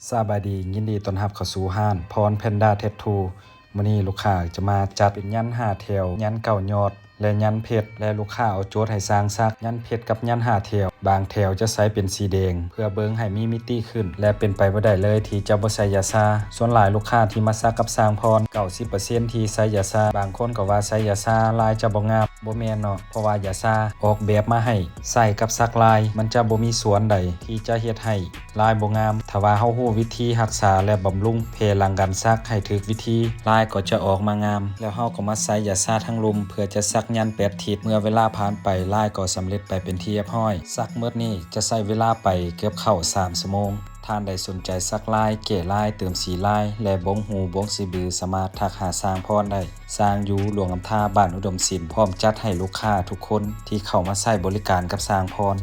ສະບາຍດີ ຍິນດີຕ້ອນຮັບເຂົ້າສູ່ຮ້ານພອນແພນດ້າແທັດທູ. ມື້ນີ້ລູກຄ້າຈະມາຈັດເປັນຍັນຫ້າແຖວ, ຍັນເກົ້າຍອດ ແລະ ຍັນເພັດ ແລະ ລູກຄ້າເອົາໂຈດໃຫ້ຊ່າງສັກ ຍັນເພັດກັບຍັນຫ້າແຖວ. ບາງແຖວຈະໃສ່ເປັນສີແດງ ເພື່ອເບິ່ງໃຫ້ມີມິຕິຂຶ້ນ ແລະ ເປັນໄປບໍ່ໄດ້ເລີຍທີ່ຈະບໍ່ໃສ່ຢາຊາ. ສ່ວນຫຼາຍລູກຄ້າທີ່ມາສັກກັບຊ່າງພອນ ເກົ້າສິບເປີເຊັນທີ່ໃສ່ຢາຊາ. ບາງຄົນກໍວ່າໃສ່ຢາຊາລາຍຈະບໍ່ງາມ. ບໍ່ແມ່ນເນາະ, ເພາະວ່າຢາຊາອອກແບບມາໃຫ້ໃສ່ກັບສັກລາຍ, ມັນຈະບໍ່ມີສ່ວນໃດທີ່ຈະເຮັດໃຫ້ ລາຍບໍ່ງາມ. ຖ້າວ່າເຮົາຮູ້ວິທີຮັກສາ ແລະ ບຳລຸງແຜ່ຫຼັງການສັກໃຫ້ຖືກວິທີ, ລາຍກໍຈະອອກມາງາມ. ແລ້ວເຮົາກໍມາໃສ່ຢາຊາທັງລຸ່ມ ເພື່ອຈະສັກຍັນແປດທິດ. ເມື່ອເວລາຜ່ານໄປ, ລາຍກໍສຳເລັດໄປເປັນທີ່ຮຽບຮ້ອຍ. ສັກໝົດນີ້ຈະໃຊ້ເວລາໄປເກືອບເຂົ້າສາມຊົ່ວໂມງ. ທ່ານໃດສົນໃຈສັກລາຍ, ແກ້ລາຍ, ເຕີມສີລາຍ ແລະ ບົງຫູ ບົງສະບື, ສາມາດທັກຫາຊ່າງພອນໄດ້. ຊ່າງຢູ່ຫຼວງນ້ຳທາ ບ້ານອຸດົມສິນ, ພ້ອມຈັດໃຫ້ລູກຄ້າທຸກຄົນທີ່ເຂົ້າມາໃຊ້ບໍລິການກັບຊ່າງພອນ.